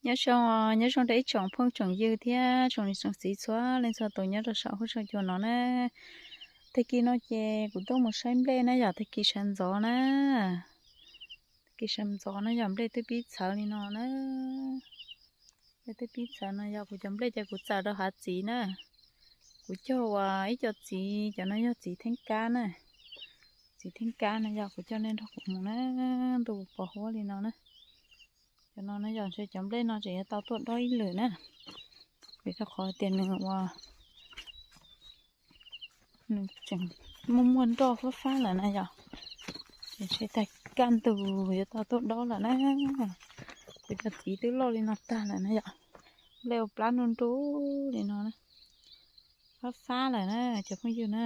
Nyob zoo, nyob zoo rau ib tsoom phooj tsoom ywg thiab tsoom niam tsoom txiv txhua leej txhua tus nyob rau saum huab saum cua no na. Tag kis no ces kuv tuaj mus saib nplej na yom, tag kis sawv ntxov na. Tag kis sawv ntxov na yog nplej twb pib txhawv li no na. Nplej twb pib txhawv no yog kuv cov nplej ces kuv txawm rau hav txiv na. Kuv cog uas ib co txiv, cov no yog txiv theeb kab na. Txiv theeb kab no yog kuv coj nej nrog kuv mus na, ntuj pos huab li no na. Cov no no yog ntshe cov nplej no tseem yuav tau tuaj dob ib lwm na, vim rau qhov tias nws ua, nws tseem muaj muaj nroj fab fab lawm na yom. Ces ntshe tag kaj ntug yuav tau tuaj dob lawm na. Kuv cov txiv twb loj li no tag lawm na yom, nplej ua plab nruj nruj li no na, fab fab lawm na cov phooj ywg na.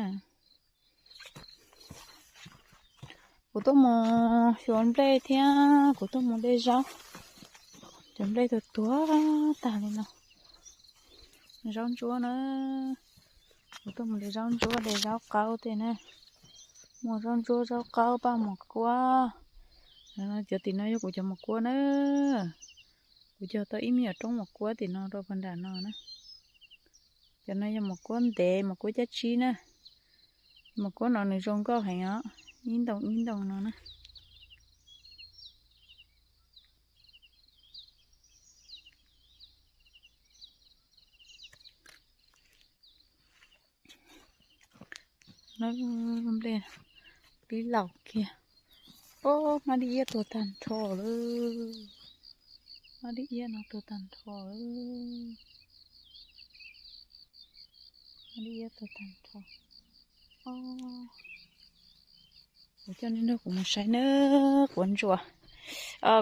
Kuv tuaj mus xyuas nplej thiab kuv tuaj mus de zaub. Cov nplej tuag tuag tag li no. Zaub ntsuab na, kuv tuaj mus de zaub ntsuab de zaub qaub tej na. Muaj zaub ntsuab zaub qaub paj mom kuab. Cov tim no yog kuv cov mom kuab na. Kuv cog tau ib me nyuam roob mom kuab tim no rau pag nram no na. Cov no yog mom kuab ntev mom kuab caj tsib na. Mom kuab no nws zoo nkauj heev os, ib ntoo ib ntoo no na. Nplej pib laus kiag. Ob, hmab dib iab tuag tag nrho lawm. Hmab dib iab no tuag tag nrho lawm. Hmab dib iab tuag tag nrho. Kuv coj nej nrog kuv mus saib na, quav ntsuas.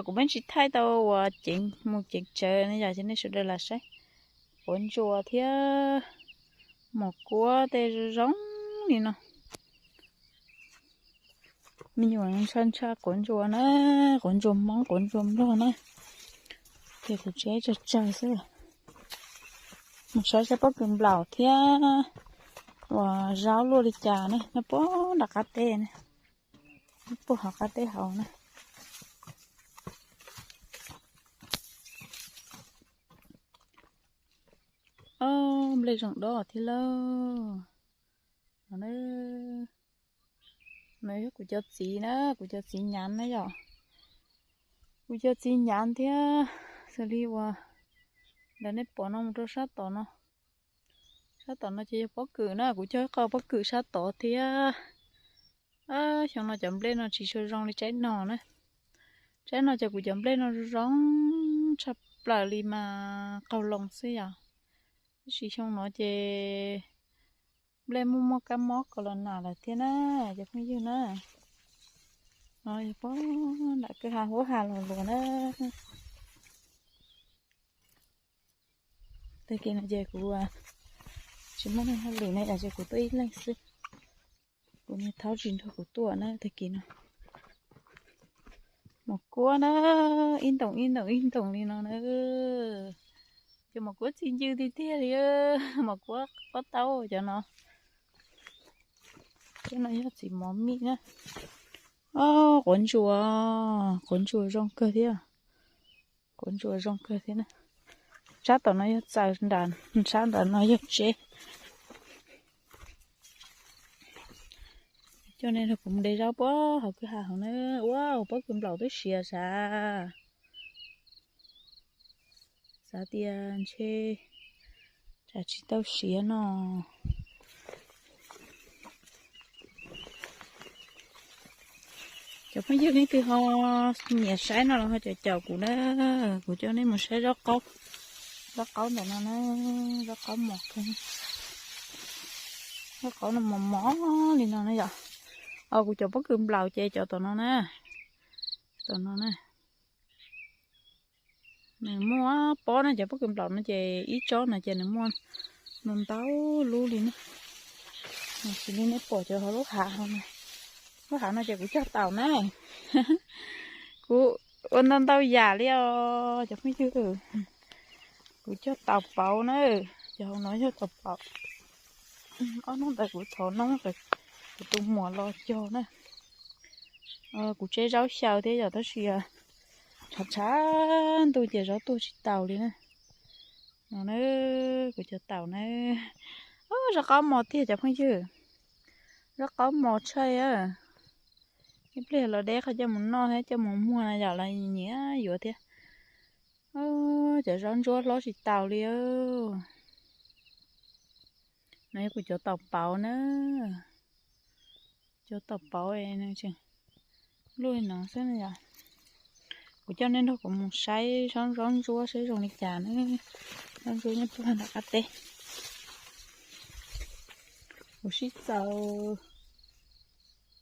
Kuv peb tsis thaij tau uas ceev mus ceev tsawv no yog ces nej sawv daws lam saib. Quav ntsuas thiab mom kuab tej zoo zoo li no. Me nyuam ntsha ntsha quav ntsuas na, quav ntsuas Hmoob quav ntsuas Nplog na. Ces kuv tsis tsawg tsawg xwb. Mus saib saib pob kws nplaum thiab uas zaub luaj li cas ne, nyob puag nram qab teb ne, nyob puag hauv qab teb hauv na. Ob, nplej zoo dob thiab lauj. No, no yog kuv cov txiv na, kuv cov txiv nyav na yom. Kuv cov txiv nyav thiab xws li uas ntawm nej pom no mus rau sab tom no. Sab tom no ces yog pob kws na, kuv cog ib qho pob kws sab tod thiab. Xyoo no cov nplej no tsis tshua zoo li tsaib no na. Tsaib no ces kuv cov nplej no zoo zoo tshaj plaws li mas qaug loo xwb yom. Tab sis xyoo no ces nplej muaj muaj kab mob kaus los nas lawm thiab na, cov phooj ywg na. No yog puag nram kwj ha huab ha los luas na. Tag kis no ces kuv tsis muaj neeg hauj lwm na yom, ces kuv tuaj ib leeg xwb. Kuv niag thaub tsis nrog kuv tuaj na tag kis no. Mos kuab na, ib ntoos ib ntoos ib ntoos li no na. Ces mos kuab txi ncw tiag tiag li, mos kuab pob taub cov no. Cov no yog txiv mov mij na. Quav ntsuas, quav ntsuas zoo kawg thiab. Quav ntsuas zoo kawg thiab na. Sab tom no yog txaws nram, sab nram no yog tsev. Coj nej nrog kuv mus de zaub puag hauv kwj ha hauv na. Ua pob kws nplaum twb siav sav. Xav tias ntshe tsam tsis tau siav no. Cov phooj ywg leej twg ho nyiam saib no los ho caum caum kuv na, kuv coj nej mus saib zaub qaub. Zaub qaub ntawm no na, zaub qaub mos kawg. Zaub qaub no mos mos li no na yom. Kuv cov pob kws nplaum ces cov tom no na, tom no na. Nws muaj pob na, cov pob kws nplaum no ces ib tsob no ces nws muaj ntau ntau lub li na. Xws li nej pom cov hauv lub hav hauv no, lub hav no ces kuv cog taum na. Kuv ua ntau ntau yam li os cov phooj ywg. Kuv cog taum pauv na, cov hauv no yog taum pauv. Ob hnub ntawd kuv thov noob kuv tus muam los cog na. Kuv tseb zaub xyaw thiab yom, tab sis Tshav tshav ntuj ces zov tuaj tsis taus li na. No na, kuv cov taum na. Zaub qaub mos tiag cov phooj ywg. Zaub qaub mos tshaj. Ib pliag los deb qhov coj mus noj thiab coj mus muag na yom, los nyiam yuav thiab. Cov zaub ntsuab hlob tsis taus li. No yog kuv cov taum pauv na. Cov taum pauv tseem luaj li no xwb na yom. Kuv coj nej nrog kuv mus saib zaub ntsuab saib zoo li cas na. Zaub ntsuab nyob puag nram qab teb. Kuv sib txaws,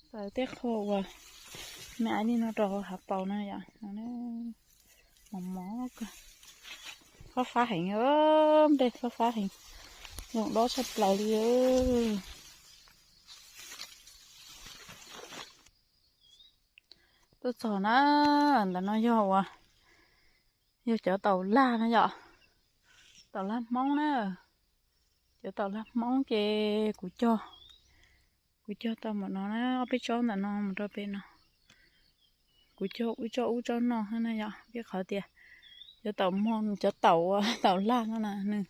txaws tej qho uas me aiv li no rau hav paus no yom. Mos mos, fab fab heev, nplej fab fab heev, zoo dob tshaj plaws li. Tuaj txog na, ntawm no yog ua, yog cov taum lag na yom, taum lag Hmoob na. Cov taum lag Hmoob ces kuv cog, kuv cog tau npaum no na, ob peb tsob ntawm no mus rau pem no. Kuv cog ub tsob ub tsob no na yom, vim qhov tias cov taum mos, cov taum, taum lag no na nws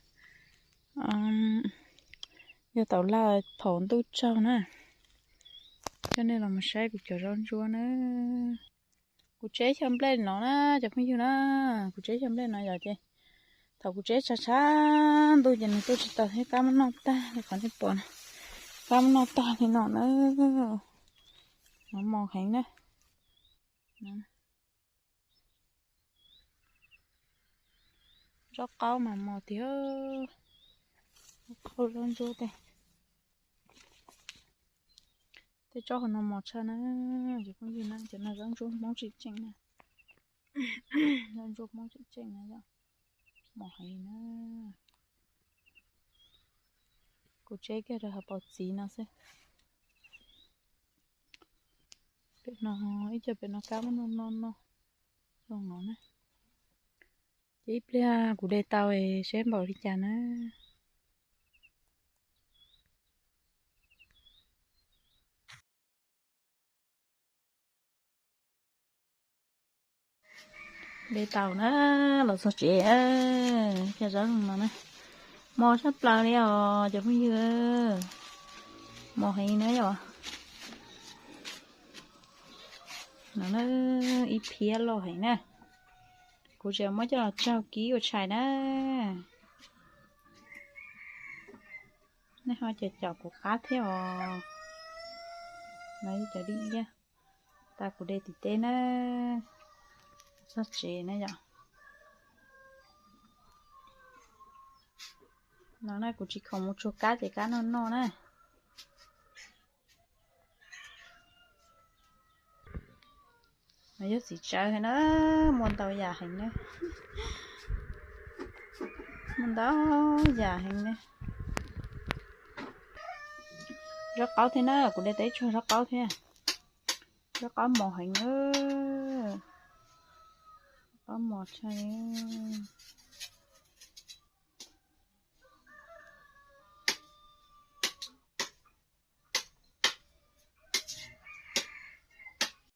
yog taum lag thaum ntuj tsaug na. Coj nej los mus saib kuv cov zaub ntsuab na. Kuv tseb xyaw nplej no na cov phooj ywg na, kuv tseb xyaw nplej no yom ces thaum kuv tseb tshav tshav ntuj ces nws tuaj tsis taus thiab, kab muab noj tag li qhov nej pom no, kab muab noj tag li no na. Mos mos heev na. Zaub qaub mas mos tiag, zaub qaub, zaub ntsuab tej. Tej tsob hauv no mos tshaj na, cov phooj ywg na, cov no zaub ntsuab Hmoob tseem tseem na, zaub ntsuab Hmoob tseem tseem na yom, mos heev na. Kuv tseb kiag rau hav paus txiv no xwb. Pem no, ib co pem no kab muab noj noj noj zoo no na. Ces ib pliag kuv de tau seb npaum li cas na. De tau na, los txog tsev, cov zaub no na, mos tshaj plaws li os cov phooj ywg, mos heev na yom. No na, ib phiab loj heev na. Kuv tseem muab coj los tsaug kib ua tshais na. Nej ho caum caum kuv qab thiab os. No yog cov dib iab tas kuv de tim teb na, txog tsev na yom. No na, kuv tsis khoom mus tsuag kab ces kab noj noj na. No yog txiv tsawv heev na, muaj ntau yam heev na. Muaj ntau yam heev na. Zaub qaub thiab na, kuv de tau ib tsuag zaub qaub thiab. Zaub qaub mos heev na. Qaub mos tshaj li.